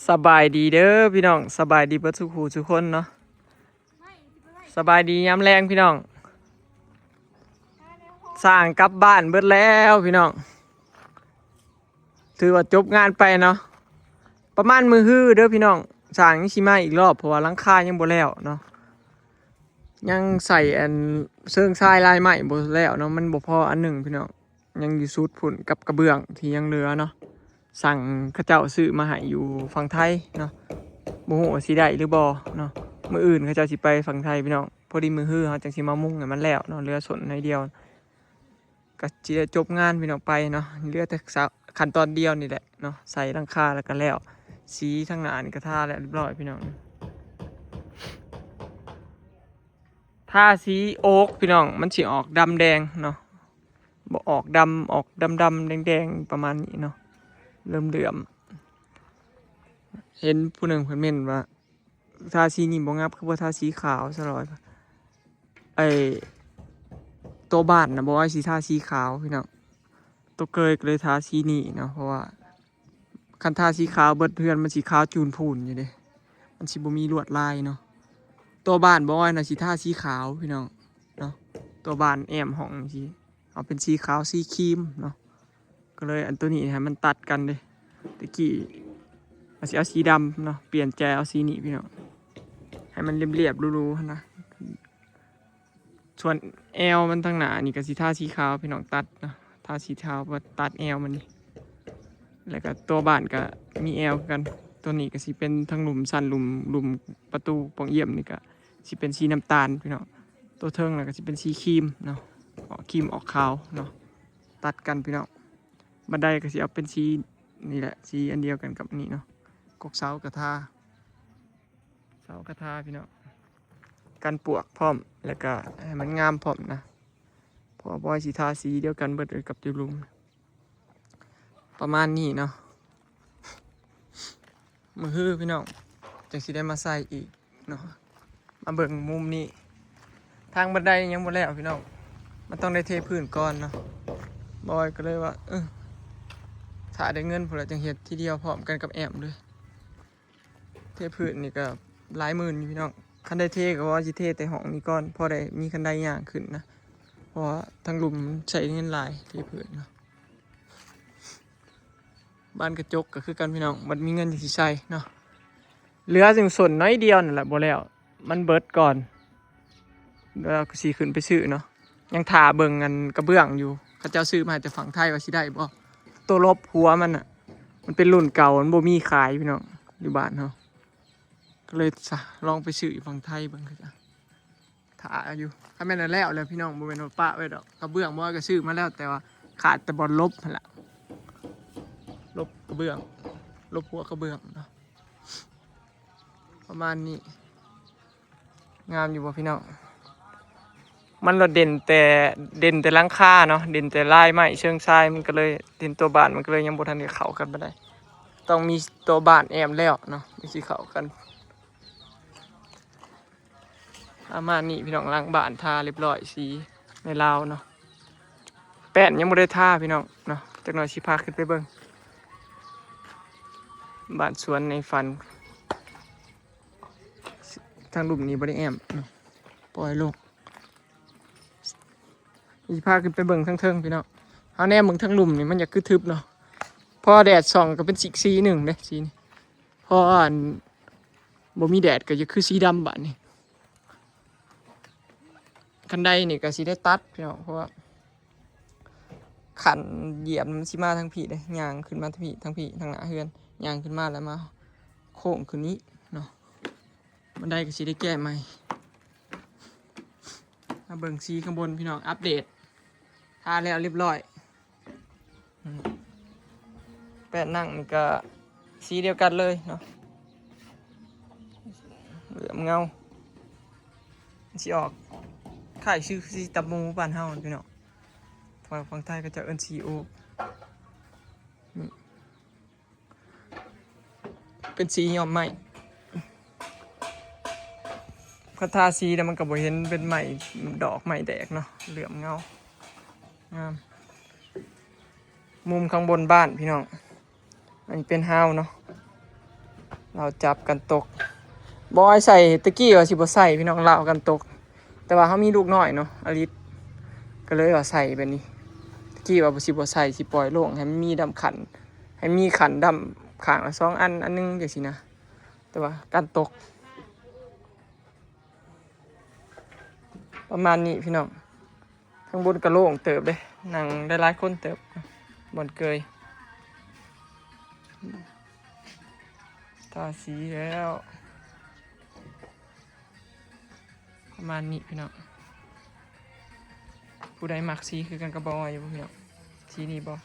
ສະບາຍດີເດີພີ່ນ້ອງ, ສະບາຍດີເບິດສູ່ຜູ້ສູ່ຄົນເນາະ. ສະບາຍດີຍາມແລງພີ່ນ້ອງ. ຊ່າງກັບບ້ານເບິດແລ້ວພີ່ນ້ອງ, ຖືວ່າຈົບງານໄປເນາະ. ປະມານມື້ຮືເດີພີ່ນ້ອງ, ຊ່າງຍັງຊິມາອີກລອບ ເພາະວ່າຫຼັງຄາຍັງບໍ່ແລ້ວເນາະ. ຍັງໃສ່ອັນເຊີງຊາຍລາຍໄມ້ບໍ່ແລ້ວເນາະ, ມັນບໍ່ພໍອັນໜຶ່ງພີ່ນ້ອງ. ຍັງຢູ່ສຸດພຸ້ນກັບກະເບື້ອງທີ່ຍັງເຫຼືອເນາະ. ສັ່ງເຂົາເຈົ້າຊື້ມາໃຫ້ຢູ່ຝັ່ງໄທເນາະ, ບໍ່ຮູ້ວ່າຊິໄດ້ຫຼືບໍ່ເນາະ. ມື້ອື່ນເຂົາເຈົ້າຊິໄປຝັ່ງໄທພີ່ນ້ອງ, ພໍດີມື້ຮືເຮົາຈັ່ງຊິມາມຸງໃຫ້ມັນແລ້ວເນາະ, ເຫຼືອສົ້ນໜ້ອຍດຽວ ກໍຊິໄດ້ຈົບງານພີ່ນ້ອງໄປເນາະ. ເຫຼືອແຕ່ຂັ້ນຕອນດຽວນີ້ແຫຼະເນາະ, ໃສ່ຫຼັງຄາແລ້ວກໍແລ້ວ. ສີທາງໜ້ານີ້ກໍທາແລ້ວຮຽບຮ້ອຍພີ່ນ້ອງ. ທາສີໂອກພີ່ນ້ອງ, ມັນຊິອອກດຳແດງເນາະ, ບໍ່ອອກດຳ ອອກດຳໆແດງໆປະມານນີ້ເນາະ, ເຫຼື້ອມໆ. ເຫັນຜູ້ໜຶ່ງເພິ່ນເມັ້ນວ່າ ທາສີນີ້ບໍ່ງາມ ຄືບໍ່ທາສີຂາວຊະຫຼອຍ. ໄອ້ ໂຕບ້ານນະ ບໍ່ວ່າຊິທາສີຂາວພີ່ນ້ອງ, ໂຕເຄີຍກໍເລີຍທາສີນີ້ເນາະ, ເພາະວ່າ ຄັນທາສີຂາວເບິດເຮືອນ ມັນຊິຂາວຈູນພູນຢູ່ເດ້, ມັນຊິບໍ່ມີລວດລາຍເນາະ. ຕົວບ້ານບໍ່ອ້ອຍນະ ຊິທາສີຂາວພີ່ນ້ອງເນາະ, ຕົວບ້ານແອ້ມຫ້ອງນີ້ຊິເອົາເປັນສີຂາວສີຄຣີມເນາະ. ກໍເລີຍອັນຕົວນີ້ໃຫ້ມັນຕັດກັນເດ້, ແຕ່ກີ້ວ່າຊິເອົາສີດຳເນາະ, ປ່ຽນໃຈເອົາສີນີ້ພີ່ນ້ອງ, ໃຫ້ມັນລຽບໆຫຼູໆຫັ້ນນະ. ສ່ວນແອວມັນທາງໜ້ານີ້ກໍຊິທາສີຂາວພີ່ນ້ອງ, ຕັດເນາະ ທາສີຂາວ ຕັດແອວມັນນີ້. ແລ້ວກໍຕົວບ້ານກໍມີແອວຄືກັນ. ຕົວນີ້ກໍຊິເປັນທັງລຸ່ມຊັ້ນ ລຸ່ມ ລຸ່ມປະຕູປ່ອງຢ້ຽມນີ້ກໍຊິເປັນສີນ້ຳຕານພີ່ນ້ອງ, ຕົວເທິງແລ້ວກໍຊິເປັນສີຄຣີມເນາະ, ອອກຄຣີມອອກຂາວເນາະ, ຕັດກັນພີ່ນ້ອງ. ບັນໄດກໍຊິເອົາເປັນສີນີ້ແຫຼະ, ສີອັນດຽວກັນກັບນີ້ເນາະ, ກົກເສົາກໍທາ ເສົາກະທາພີ່ນ້ອງ, ກັນປວກພ້ອມ ແລ້ວກະໃຫ້ມັນງາມພ້ອມນະ, ເພາະວ່າບໍ່ໃຫ້ຊິທາສີດຽວກັນເບິດເລີຍກັບຢູ່ລຸ່ມ. ປະມານນີ້ເນາະ, ມື້ຮືພີ່ນ້ອງ ຈັ່ງຊິໄດ້ມາໃສ່ອີກເນາະ. ມາເບິ່ງມຸມນີ້, ທາງບັນໄດຍັງບໍ່ແລ້ວພີ່ນ້ອງ, ມັນຕ້ອງໄດ້ເທພື້ນກ່ອນເນາະ. ບອຍກໍເລີຍວ່າ ເອີ ຖ້າໄດ້ເງິນພຸ້ນລະ ຈັ່ງເຮັດທີດຽວພ້ອມກັນກັບແອ້ມເລີຍ. ເທພື້ນນີ້ກໍຫຼາຍໝື່ນຢູ່ພີ່ນ້ອງ, ຄັນໄດ້ເທກໍວ່າຊິເທແຕ່ຫ້ອງນີ້ກ່ອນ ພໍໄດ້ມີຄັນໄດຍ່າງຂຶ້ນນະ, ເພາະວ່າທາງລຸ່ມໃຊ້ເງິນຫຼາຍເທພື້ນເນາະ. ບານກະຈົກກໍຄືກັນພີ່ນ້ອງ, ບັດມີເງິນຈັ່ງຊິໃສ່ເນາະ. ເຫຼືອຈັ່ງສົ້ນໜ້ອຍດຽວນັ້ນລະບໍ່ແລ້ວ, ມັນເບິດກ່ອນ. ແລ້ວກໍຊິຂຶ້ນໄປຊື້ເນາະ, ຍັງຖ້າເບິ່ງອັນກະເບື້ອງຢູ່, ເຂົາເຈົ້າຊື້ມາແຕ່ຝັ່ງໄທວ່າຊິໄດ້ບໍ່. ໂຕລົບຫົວມັນນະ ມັນເປັນລຸ້ນເກົ່າ, ມັນບໍ່ມີຂາຍພີ່ນ້ອງ ຢູ່ບ້ານເຮົາ, ກໍເລີຍສະ ລອງໄປຊື້ຢູ່ຝັ່ງໄທເບິ່ງຄືກັນ. ຖ້າຢູ່ ຄັນແມ່ນແລ້ວແລ້ວພີ່ນ້ອງ, ບໍ່ແມ່ນວ່າປະໄວ້ດອກ, ກະເບື້ອງບໍ່ວ່າກໍຊື້ມາແລ້ວ, ແຕ່ວ່າຂາດແຕ່ບ່ອນຫຼົບຫັ້ນລະ, ຫຼົບກະເບື້ອງ, ຫຼົບຫົວກະເບື້ອງເນາະ. ປະມານນີ້ ງາມຢູ່ບໍ່ພີ່ນ້ອງ? ມັນລະເດັ່ນແຕ່ ເດັ່ນແຕ່ຫຼັງຄາເນາະ, ເດັ່ນແຕ່ລາຍໄມ້ເຊີງຊາຍ, ມັນກໍເລີຍ ເດັ່ນຕົວບ້ານ ມັນກໍເລີຍຍັງບໍ່ທັນໄດ້ເຂົ້າກັນປານໃດ. ຕ້ອງມີຕົວບ້ານແອ້ມແລ້ວເນາະ ຈັ່ງຊິເຂົ້າກັນ. ປະມານນີ້ພີ່ນ້ອງ, ຫຼັງບ້ານທາຮຽບຮ້ອຍ ສີໃນລາວເນາະ. ແປ້ນຍັງບໍ່ໄດ້ທາພີ່ນ້ອງເນາະ, ຈັກໜ່ອຍຊິພາຂຶ້ນໄປເບິ່ງ ບ້ານສວນໃນຝັນ. ທາງລຸ່ມນີ້ບໍ່ໄດ້ແອ້ມເນາະ, ປ່ອຍໂລງ. ຊິພາຂຶ້ນໄປເບິ່ງທາງເທິງພີ່ນ້ອງ. ເຮົາແນມເບິ່ງທາງລຸ່ມນີ້ ມັນຢາກຄືທຶບເນາະ, ພໍແດດສ່ອງກໍເປັນອີກສີໜຶ່ງເດ້ ສີນີ້. ພໍອັນ ບໍ່ມີແດດກໍຢາກຄືສີດຳບາດນີ້. ຄັນໄດນີ້ກໍຊິໄດ້ຕັດພີ່ນ້ອງ, ເພາະວ່າຂັ້ນຢຽບມັນຊິມາທາງພີ້ເດ້, ຍ່າງຂຶ້ນມາທາງພີ້ ທາງພີ້ ທາງໜ້າເຮືອນ, ຍ່າງຂຶ້ນມາແລ້ວມາໂຄ້ງຂຶ້ນນີ້ເນາະ. ບັນໄດກໍຊິໄດ້ແກ້ໃໝ່. ມາເບິ່ງສີຂ້າງບົນພີ່ນ້ອງ, ອັບເດດ ທາແລ້ວຮຽບຮ້ອຍ. ແປ້ນນັ່ງນີ້ກໍສີດຽວກັນເລີຍເນາະ, ເຫຼື້ອມເງົາ. ມັນຊິອອກຄ້າຍຊື່ສີຕັບໝູບ້ານເຮົາພີ່ນ້ອງ, ຝັ່ງ ຝັ່ງໄທເຂົາເຈົ້າເອີ້ນສີໂອກ. ເປັນສີຍ້ອມໄມ້. ຄັນທາສີແລ້ວມັນກໍບໍ່ເຫັນເປັນໄມ້ ດອກໄມ້ແດກເນາະ, ເຫຼື້ອມເງົາ ງາມ. ມຸມຂ້າງບົນບ້ານພີ່ນ້ອງ, ອັນນີ້ເປັນຮາວເນາະ, ລາວຈັບກັນຕົກ. ບອຍໃສ່ ຕະກີ້ວ່າຊິບໍ່ໃສ່ພີ່ນ້ອງ ລາວກັນຕົກ ແຕ່ວ່າເຮົາມີລູກນ້ອຍເນາະ ອາລິດ ກໍເລີຍວ່າໃສ່ແບບນີ້. ຕະກີ້ວ່າຊິບໍ່ໃສ່ ຊິປ່ອຍໂລ່ງ ໃຫ້ມັນມີດຳຂັນ ໃຫ້ມີຂັນດຳຂ້າງລະສອງອັນ ອັນໜຶ່ງຈັ່ງຊີ້ນະ ແຕ່ວ່າກັນຕົກ. ປະມານນີ້ພີ່ນ້ອງ. ຂ້າງບົນກະໂລ່ງເຕີບເດ້ ນັ່ງໄດ້ຫຼາຍຄົນເຕີບ ບ່ອນເກີຍ ທາສີແລ້ວ ປະມານນີ້ພີ່ນ້ອງ. ຜູ້ໃດມັກສີຄືກັນກັບບ່ອຍຢູ່ບໍ່ພີ່ນ້ອງ? ສີນີ້ບໍ່?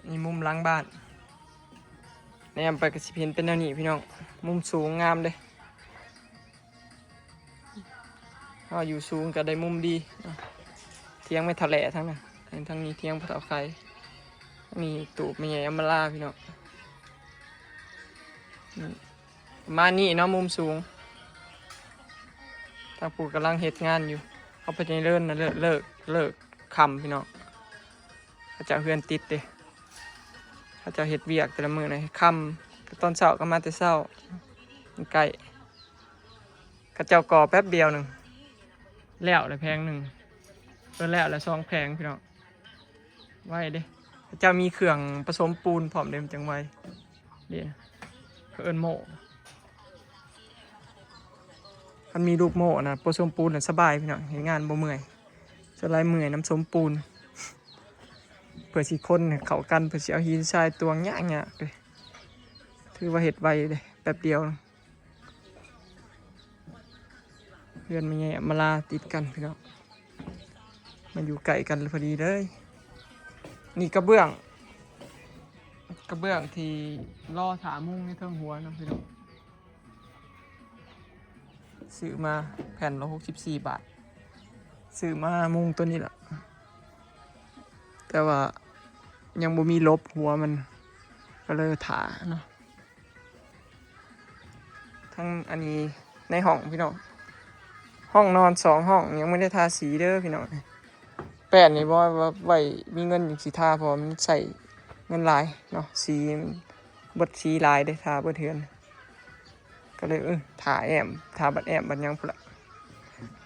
ນີ້ມຸມຫຼັງບ້ານ ແນມໄປກໍຊິເຫັນເປັນແນວນີ້ພີ່ນ້ອງ ມຸມສູງງາມເດ້. ເຮົາຢູ່ສູງກໍໄດ້ມຸມດີເນາະ. ຖຽງແມ່ເຖົ້າແຫຼະທັງນັ້ນ ທັງນີ້ຖຽງພໍ່ເຖົ້າໄຂ່ ນີ້ຕູບແມ່ໃຫຍ່ອຳມາລາພີ່ນ້ອງ. ປະມານນີ້ເນາະ ມຸມສູງ. ທາງຜູ້ກຳລັງເຮັດງານຢູ່ ເຂົາໄປໃນເລີນນະ ເລີກ ເລີກ ເລີກຄ່ຳພີ່ນ້ອງ. ເຂົາເຈົ້າເຮືອນຕິດເດ້ ເຂົາເຈົ້າເຮັດວຽກແຕ່ລະມື້ນະ ຄ່ຳ ຕອນເຊົ້າກໍມາແຕ່ເຊົ້າ ມັນໃກ້. ເຂົາເຈົ້າກໍ່ແປັບດຽວໜຶ່ງ ແລ້ວລະແຜງໜຶ່ງ ເອີ ແລ້ວລະສອງແຜງພີ່ນ້ອງ ໄວເດ້. ເຂົາເຈົ້າມີເຄື່ອງປະສົມປູນພ້ອມເດ້ ມັນຈັ່ງໄວເດ້ ເຂົາເອີ້ນໂມ້. ຄັນມີລູກໂມ້ນະ ປະສົມປູນນະສະບາຍພີ່ນ້ອງ ເຮັດງານບໍ່ເມື່ອຍ. ສ່ວນຫຼາຍເມື່ອຍນຳສົມປູນ ເພື່ອຊິຄົນໃຫ້ເຂົ້າກັນ ເພື່ອຊິເອົາຫີນຊາຍຕວງຍາກໆເດ້. ຖືວ່າເຮັດໄວເດ້ ແປັບດຽວ. ເຮືອນແມ່ໃຫຍ່ອຳມາລາຕິດກັນພີ່ນ້ອງ ມາຢູ່ໃກ້ກັນພໍດີເລີຍ. ນີ້ກະເບື້ອງ ກະເບື້ອງທີ່ລໍຖ້າມຸງໃນເທິງຫົວນຳພີ່ນ້ອງ. ຊື້ມາແຜ່ນລະຫົກສິບສີ່ບາດ ຊື້ມາມຸງໂຕນີ້ລະ ແຕ່ວ່າຍັງບໍ່ມີຫຼົບຫົວມັນ ກໍເລີຍຖ້າເນາະ. ທັງອັນນີ້ໃນຫ້ອງພີ່ນ້ອງ ຫ້ອງນອນສອງຫ້ອງ ຍັງບໍ່ໄດ້ທາສີເດີພີ່ນ້ອງ. ແປ້ນນີ້ບໍ່ວ່າໄວ້ມີເງິນຈັ່ງຊິທາ ເພາະວ່າມັນໃຊ້ເງິນຫຼາຍເນາະ ສີມັນເບິດສີຫຼາຍເດ້ ທາເບິດເຮືອນ. ກໍເລີຍ ເອີ ຖ້າແອ້ມ ຖ້າບັດແອ້ມບັດຫຍັງພຸ້ນລະ.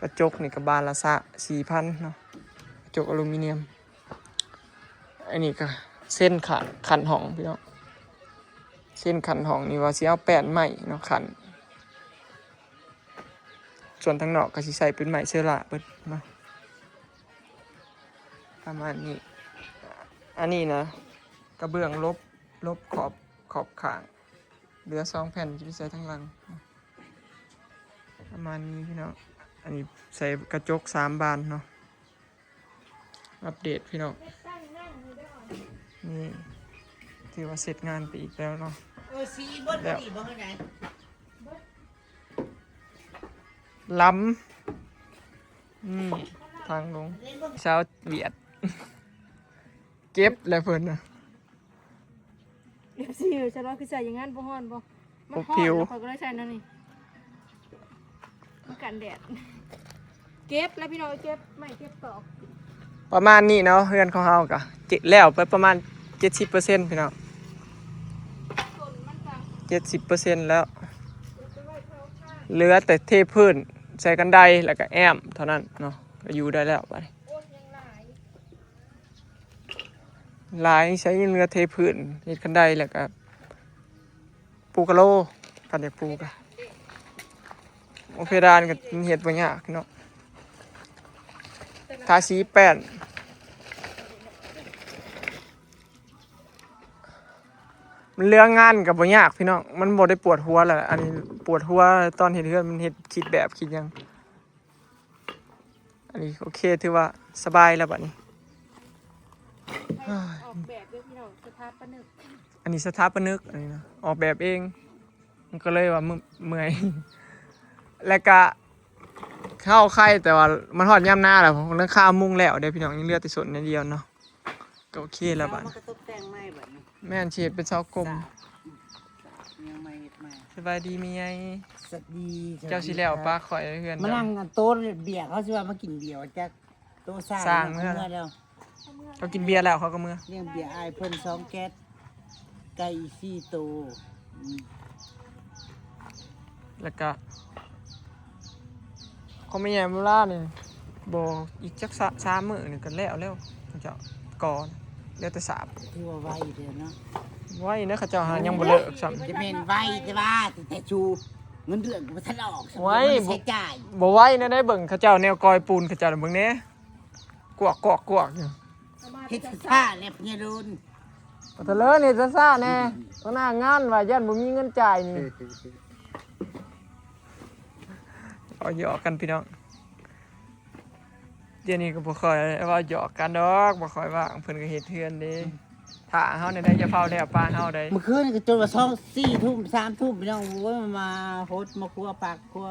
ກະຈົກນີ້ກໍບານລະຊະ ສີ່ພັນເນາະ ກະຈົກອາລູມີນຽມ. ອັນນີ້ກໍເຊັນຂະ ຂັ້ນຫ້ອງພີ່ນ້ອງ ເຊັນຂັ້ນຫ້ອງນີ້ວ່າຊິເອົາແປ້ນໄມ້ເນາະ ຂັ້ນ. ສ່ວນທາງນອກກໍຊິໃສ່ເປັນໄມ້ເຊີລາເບິດເນາະ ປະມານນີ້. ອັນນີ້ນະ ກະເບື້ອງຫຼົບ ຫຼົບຂອບ ຂອບຂ້າງ ເຫຼືອສອງແຜ່ນ ຈະໄປໃສ່ທາງຫຼັງ ປະມານນີ້ພີ່ນ້ອງ. ອັນນີ້ໃສ່ກະຈົກສາມບານເນາະ. ອັບເດດພີ່ນ້ອງ ນີ້ຖືວ່າເສັດງານໄປອີກແລ້ວເນາະ. ເອີ ສີເບິດ ແລ້ວ ພໍດີບໍ່ ຄືໃດ? ລຳ ນີ້ທາງລົງ ຊາວຫວຽດ ເກັບແລ້ວເພິ່ນນະ. ເອັຟຊີ ສະຫຼອດຄືໃສ່ຢ່າງນັ້ນ ບໍ່ຮ້ອນບໍ່? ມັນຮ້ອນ ອົບຜິວ ແລ້ວຂ້ອຍກໍເລີຍໃສ່ແນວນີ້ ມັນກັນແດດ. ເກັບແລ້ວພີ່ນ້ອງ ເກັບໄມ້ເກັບຕອກ. ປະມານນີ້ເນາະ ເຮືອນຂອງເຮົາກະແລ້ວໄປປະມານເຈັດສິບເປີເຊັນ ພີ່ນ້ອງ ເຈັດສິບເປີເຊັນແລ້ວ ເຫຼືອແຕ່ເທພື້ນ ໃສ່ຄັນໄດ ແລ້ວກະແອ້ມເທົ່ານັ້ນເນາະ ກະຢູ່ໄດ້ແລ້ວບາດນີ້. ຫຼາຍໃຊ້ເງິນເຫຼືອເທພື້ນ ເຮັດຄັນໄດ ແລ້ວກະປູກະໂລ ຄັນຢາກປູກະ. ໂອ ເພດານກະເຮັດບໍ່ຍາກເນາະ ທາສີແປ້ນ ມັນເລື່ອງງານກະບໍ່ຍາກພີ່ນ້ອງ ມັນບໍ່ໄດ້ປວດຫົວແຫຼະ. ອັນນີ້ປວດຫົວຕອນເຮັດເຮືອນ ມັນເຮັດຄິດແບບຄິດຫຍັງ. ອັນນີ້ໂອເຄ ຖືວ່າສະບາຍແລ້ວບາດນີ້. ອອກແບບເດີພີ່ນ້ອງ ສະຖາປະນຶກ ອັນນີ້ສະຖາປະນຶກ ອັນນີ້ນະ ອອກແບບເອງ ມັນກໍເລີຍວ່າເມື່ອ- ເມື່ອຍ ແລ້ວກະເຮົາໄຄ ແຕ່ວ່າມັນຮອດຍາມໜາແລ້ວ ຫຼັງຄາມຸງແລ້ວເດ້ພີ່ນ້ອງ ຍັງເຫຼືອແຕ່ສົ້ນໜ້ອຍດຽວເນາະ. ກໍໂອເຄແລ້ວບາດນີ້ ເຮົາມາກະຕົບແຕ່ງໃໝ່ບາດນີ້ ແມ່ນ ຊິເຮັດເປັນເສົາກົມ ສາ ຍັງໃໝ່ເຮັດໃໝ່. ສະບາຍດີແມ່ໃຫຍ່ ສະບາຍດີ. ເຈົ້າຊິແລ້ວປະຂ້ອຍເຮືອນ ມານັ່ງອັນໂຕະບຽກ ເຂົາຊິວ່າມາກິນເບຍ ຈັກໂຕະສ້າງ ສ້າງເມືອແລ້ວ ເມືອແລ້ວ. ເຂົາກິນເບຍແລ້ວເຂົາກໍເມືອ. ລ້ຽງເບຍອ້າຍເພິ່ນສອງແກັດ ໄກ່ອີກສີ່ໂຕ. ອືມ ແລ້ວກະຂອງແມ່ໃຫຍ່ເວລານີ້ ບໍ່ ອີກຈັກສາມ ສາມມື້ນີ້ກໍແລ້ວແລ້ວ. ເຂົາເຈົ້າກໍແລ້ວແຕ່ສາບ ຖືວ່າໄວເດ້ເນາະ. ໄວເນາະ ເຂົາເຈົ້າຫາຍັງບໍ່ເລີກຊ້ຳ. ຈະແມ່ນໄວແຕ່ວ່າ ແຕ່ຊູເງິນເດືອນກໍບໍ່ທັນອອກ ໄວ ບໍ່ໄດ້ໃຊ້ຈ່າຍ. ບໍ່ໄວແນວໃດ ເບິ່ງເຂົາເຈົ້າແນວກອຍປູນ ເຂົາເຈົ້າເບິ່ງແດ່ ກວກໆໆຢູ່. ເຮັດຊ້າໆແດ່ພະຍາລຸນ ປະຕະເລີນ ເຮັດຊ້າໆແດ່. ອືມ ພະນັກງານວ່າຢ້ານບໍ່ມີເງິນຈ່າຍນີ້. ເວົ້າຫຍອກກັນພີ່ນ້ອງ ດຽວນີ້ກໍບໍ່ຄ່ອຍເວົ້າຫຍອກກັນດອກ ບໍ່ຄ່ອຍວ່າງ ເພິ່ນກໍເຮັດເຮືອນເດ້. ອືມ ຖ້າເຮົາແນວໃດ ຢ່າຟ້າວແລ້ວປາເຮົາໄດ໋. ມື້ຄືນກໍຈົນວ່າສອງ ສີ່ທຸ່ມ ສາມທຸ່ມພີ່ນ້ອງ. ໂອ້ຍ ມາຫົດມາຄົວ ປາກຄົວ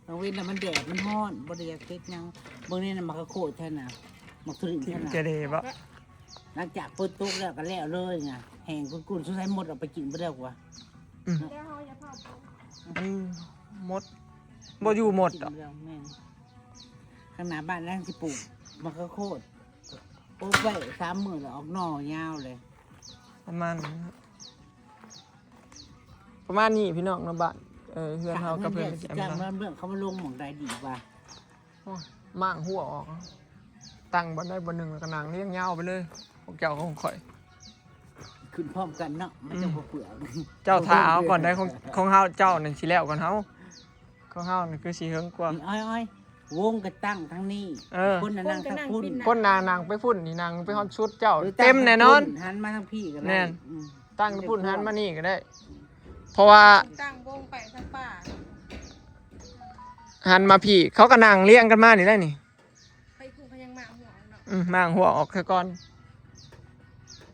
ກາງເວັນນະມັນແດດມັນຮ້ອນ ບໍ່ໄດ້ຢາກເຮັດຫຍັງ. ເບິ່ງນີ້ນະ ໝາກກະໂຄດແທ້ນະ ໝາກທຸລິນແທ້ນະ. ເຈເດບໍ່ ຫຼັງຈາກຝົນຕົກແລ້ວກໍແລ້ວເລີຍນະ ແຫ້ງກຸ້ນໆ. ສົງໄສມົດເອົາໄປກິນເບິດແລ້ວກວ່າ. ອືມ ເນາະ ມັນມົດ ບໍ່ຢູ່ມົດດອກ. ແມ່ນ ຂ້າງໜ້າບ້ານນາງຊິປູກໝາກກະໂຄດ ອົບໄວ້ສາມມື້ແລ້ວອອກໜໍ່ຍາວເລີຍ ປະມານ ປະມານນີ້ພີ່ນ້ອງເນາະ. ບ້ານ ເອີ ເຮືອນເຮົາກັບເຮືອນ ເຮືອນເຂົາມາລົງໝ່ອງໃດດີວ່າ. ໂອ້ຍ ມ້າງຮົ້ວອອກ ຕັ້ງບ່ອນໃດບ່ອນໜຶ່ງ ແລ້ວກໍນັ່ງລຽງຍາວໄປເລີຍ. ພວກເຈົ້າຂອງຂ້ອຍຂຶ້ນພ້ອມກັນເນາະ ມັນ ອືມ ຈະບໍ່ເປືອງ. ເຈົ້າຖ້າເອົາກ່ອນໄດ໋ ຂອງ ຂອງເຮົາ ເຈົ້ານັ້ນຊິແລ້ວກ່ອນເຮົາ. ຂອງເຮົານີ້ຄືຊິເຫິງກວ່າ. ອ້ອຍໆ ວົງກໍຕັ້ງທາງນີ້ ເອີ ຄົນນະນັ່ງທາງພຸ້ນ ຄົນນະນັ່ງໄປພຸ້ນ ນີ້ນັ່ງໄປຮອດສຸດເຈົ້າ. ເອີ ເຕັມແນ່ນອນ ຕັ້ງທາງພຸ້ນຫັນມາທາງພີ້ກໍໄດ້. ອືມ ຕັ້ງພຸ້ນຫັນມານີ້ກໍໄດ້ ເພາະວ່າຕັ້ງວົງໄປທາງປ່າ ຫັນມາພີ້ ເຂົາກໍນັ່ງລຽງກັນມານີ້ໄດ໋ນີ້. ໄປພຸ້ນເຂົາຍັງມ້າງຮົ້ວເນາະ. ອືມ ມ້າງຮົ້ວອອກຊະກ່ອນ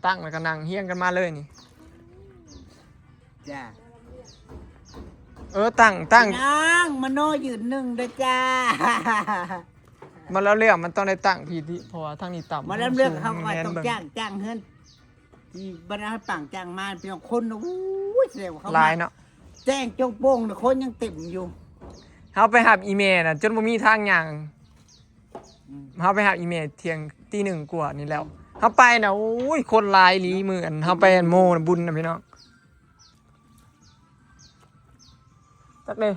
ຕັ້ງແລ້ວກໍນັ່ງຮຽງກັນມາເລີຍນີ້. ຈ້າ ເອີ ຕັ້ງ ຕັ້ງ ນາງມະໂນຢືນໜຶ່ງເດີຈ້າ. ມາລຳເລື່ອງມັນຕ້ອງໄດ້ຕັ້ງພີ້ຕິ ເພາະວ່າທາງນີ້ຕ່ຳ ມາລຳເລື່ອງເຮົາກໍຕ້ອງຈ້າງ ຈ້າງເຮືອນ ທີ່ບັນດາປາງຈ້າງມາ ພີ່ນ້ອງ ຄົນ ໂອ້ຍ ແສດງວ່າເຂົາຫຼາຍເນາະ ແຈ້ງໂຈງໂປ່ງນະ ຄົນຍັງເຕັມຢູ່. ເຮົາໄປຮັບອີ່ແມ່ນະ ຈົນບໍ່ມີທາງຍ່າງ. ອືມ ເຮົາໄປຫາອີ່ແມ່ທ່ຽງ ຕີໜຶ່ງກວ່ານີ້ແລ້ວ ເຮົາໄປນະ ໂອ້ຍ ຄົນຫຼາຍອີ່ຫຼີ. ມື້ອັນເຮົາໄປອັນໂມບຸນນະພີ່ນ້ອງ ຈັກເດ້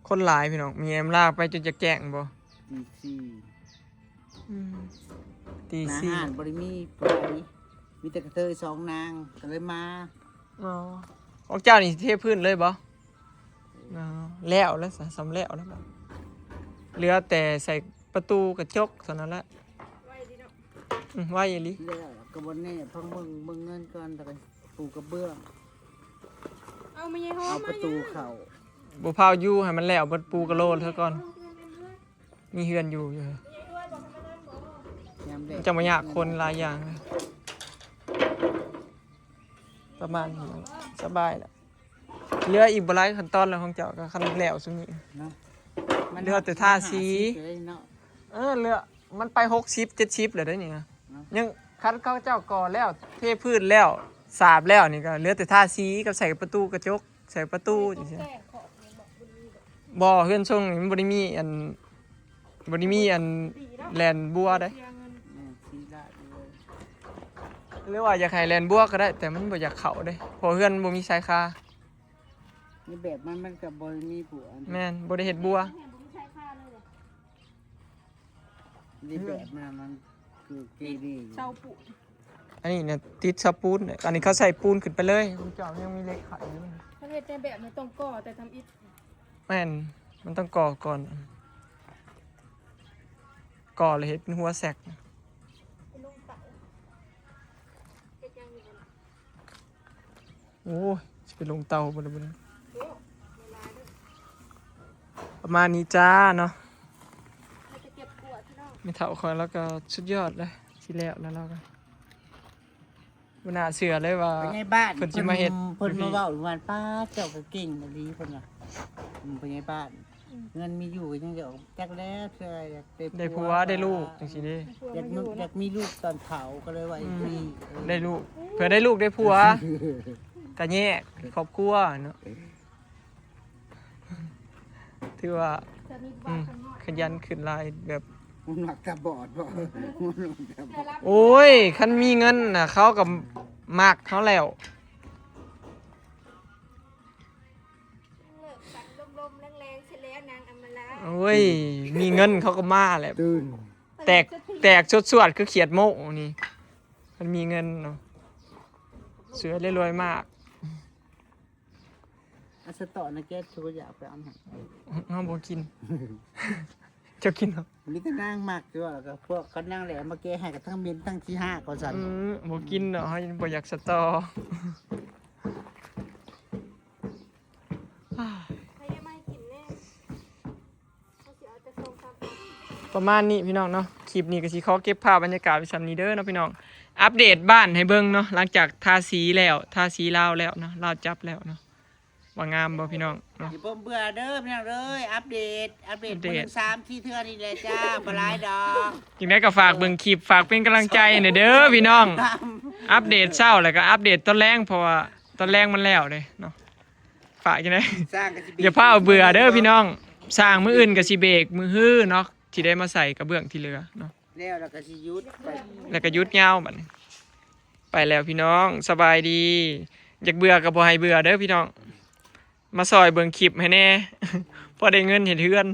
ຄົນຫຼາຍພີ່ນ້ອງ. ມີແອມລາໄປຈົນຈະແຈ້ງບໍ່? ຕີສີ່ ອືມ ຕີສີ່ ໜ້າຮ້ານບໍ່ໄດ້ມີຜູ້ໃດ ມີແຕ່ກະເທີຍສອງນາງກໍເລີຍມາ. ອໍ ຂອງເຈົ້ານີ້ເທພື້ນເລີຍບໍ່? ອໍ ແລ້ວແລ້ວຊະ ສ່ຳແລ້ວແລ້ວ ເຫຼືອແຕ່ໃສ່ປະຕູກະຈົກເທົ່ານັ້ນແຫຼະ. ໄວດີເນາະ. ອືມ ໄວອີ່ຫຼີ. ແລ້ວກໍບໍ່ແນ່ ພັງເບິ່ງ ເບິ່ງເງິນກ່ອນ ແລ້ວກໍປູກະເບື້ອງ ເອົາມາຍາຍຫອມ ເອົາປະຕູເຂົ້າ. ບໍ່ພາວຢູ່ ໃຫ້ມັນແລ້ວເບິດ ປູກະໂລນຊະກ່ອນ. ມີເຮືອນຢູ່ຢູ່ ຍາມແດດ ຈະບໍ່ຍາກຄົນຫຼາຍຢ່າງ ປະມານນີ້ ສະບາຍລະ. ເຫຼືອອີກບໍ່ຫຼາຍຂັ້ນຕອນແລ້ວຂອງເຈົ້າ ກໍຄັນແລ້ວຊຸມນີ້ເນາະ ມັນເຫຼືອແຕ່ທາສີ ເນາະ. ເອີ ເຫຼືອ ມັນໄປຫົກສິບ ເຈັດສິບແລ້ວເດ້ນີ້ນະ ເນາະ. ຍັງ ຄັນເຂົາເຈົ້າກໍ່ແລ້ວ ເທພື້ນແລ້ວ ສາບແລ້ວ ນີ້ກໍເຫຼືອແຕ່ທາສີກັບໃສ່ປະຕູກະຈົກ ໃສ່ປະຕູຈັ່ງຊີ້. ບໍ່ ເຮືອນຊົງນີ້ມັນບໍ່ໄດ້ມີອັນ ບໍ່ໄດ້ມີອັນແລ່ນບົວເດ້. ແມ່ນ ສີລາດຢູ່ເລີຍ ຫຼືວ່າຢາກໃຫ້ແລ່ນບົວກໍໄດ້ ແຕ່ມັນບໍ່ຢາກເຂົ້າເດ້ ເພາະເຮືອນບໍ່ມີຊາຍຄາ. ໃນແບບມັນ ມັນກໍບໍ່ໄດ້ມີບົວ. ແມ່ນ ບໍ່ໄດ້ເຮັດບົວ. ໃນແບບມັນ ມັນຄືເກເລຢູ່ ເສົາປູນ. ອັນນີ້ນະ ຕິດເສົາປູນ ອັນນີ້ເຂົາໃສ່ປູນຂຶ້ນໄປເລີຍ. ຂອງເຈົ້າຍັງມີເຫຼັກໄຂຢູ່. ເຂົາເຮັດໃນແບບນີ້ຕ້ອງກໍ່ແຕ່ທຳອິດ. ແມ່ນ ມັນຕ້ອງກໍ່ກ່ອນ ກໍ່ແລ້ວເຮັດເປັນຫົວແຊັກ. ໂອ້ຍ ຊິໄປລົງເຕົາບໍ່ລະບັດນີ້. ປະມານນີ້ຈ້າເນາະ. ແມ່ເຖົ້າຂ້ອຍລາວກໍສຸດຍອດເລີຍ ຊິແລ້ວແລ້ວລາວກໍ ບໍ່ໜ້າເຊື່ອເລີຍວ່າ ພະຍາຍບ້ານ ເພິ່ນຊິມາເຮັດ ເພິ່ນ ເພິ່ນມາເວົ້າວ່າ ປ້າ ເຈົ້າກໍເກັ່ງອີ່ຫຼີ ເພິ່ນວ່າ. ອືມ ພະຍາຍບ້ານ ເງິນມີຢູ່ກໍຍັງຈະອອກ ຈັກແລ້ວ ເທື່ອຢາກໄດ້ຜົວ ໄດ້ລູກຈັ່ງຊີ້ເດ້. ຢາກມີ ຢາກມີລູກຕອນເຖົ້າກໍເລີຍວ່າ ອືມ ຈັ່ງຊີ້. ເອີ ໄດ້ລູກ ເພື່ອໄດ້ລູກໄດ້ຜົວ ກະແຍກຄອບຄົວເນາະ. ຖືວ່າ ອືມ ຂະຫຍັນຂຶ້ນຫຼາຍ ແບບ มันมักตาบอดบ่ มันมักตาบอด ໂອ້ຍ ຄັນມີເງິນນະ ເຂົາກໍມັກເຮົາແລ້ວ. ໂອ້ຍ ມີເງິນເຂົາກໍມາແຫຼະ ແຕກ ແຕກສວດໆ ຄືຂຽດໂມ້ນີ້. ຄັນມີເງິນເນາະ ສວຍເລີຍ ລວຍມາກ. ອາ ສະຕອນນະ ແກະ ໂຊຢາກໄປເອົາໃຫ້ ເຮົາບໍ່ກິນ. ເຈົ້າກິນເນາະ. ມີແຕ່ນາງມັກຢູ່ ແລ້ວກໍພວກເຂົານາງແຫຼມາແກະໃຫ້ ກໍທັງເໝັນທັງຂີ້ຮາກວ່າຊັ້ນ. ອືມ ບໍ່ກິນເນາະ ເຮົາບໍ່ຢາກສະຕໍ. ປະມານນີ້ພີ່ນ້ອງເນາະ ຄລິບນີ້ກໍຊິຂໍເກັບພາບບັນຍາກາດໄວ້ຊ່ຳນີ້ເດີເນາະພີ່ນ້ອງ. ອັບເດດບ້ານໃຫ້ເບິ່ງເນາະ ຫຼັງຈາກທາສີແລ້ວ ທາສີລາວແລ້ວເນາະ ລາວຈັບແລ້ວເນາະ ວ່າງາມບໍ່ພີ່ນ້ອງເນາະ. ຢ່າເບິ່ງເບື່ອເດີພີ່ນ້ອງເອີຍ ອັບເດດ ອັບເດດ ອັບເດດ ມື້ໜຶ່ງສາມສີ່ເທື່ອນີ້ແຫຼະຈ້າ ບໍ່ຫຼາຍດອກ. ຈັ່ງໃດກໍຝາກເບິ່ງຄລິບ ຝາກເປັນກຳລັງໃຈແດ່ເດີພີ່ນ້ອງ. ອັບເດດເຊົ້າ ແລ້ວກໍອັບເດດຕອນແລງ ເພາະວ່າຕອນແລງມັນແລ້ວເດ້ເນາະ. ຝາກຈັ່ງໃດ ຢ່າຟ້າວເບື່ອເດີພີ່ນ້ອງ. ສ້າງມື້ອື່ນກໍຊິເບກ ມື້ຮືເນາະ ຊິໄດ້ມາໃສ່ກະເບື້ອງທີ່ເຫຼືອເນາະ. ແລ້ວ ແລ້ວກໍຊິຢຸດໄປ ແລ້ວກໍຢຸດຍາວບັດນີ້. ໄປແລ້ວພີ່ນ້ອງ ສະບາຍດີ. ຢາກເບື່ອກໍບໍ່ໃຫ້ເບື່ອເດີພີ່ນ້ອງ ມາຊ່ອຍເບິ່ງຄລິບໃຫ້ແດ່ ພໍໄດ້ເງິນເຮັດເຮືອນ.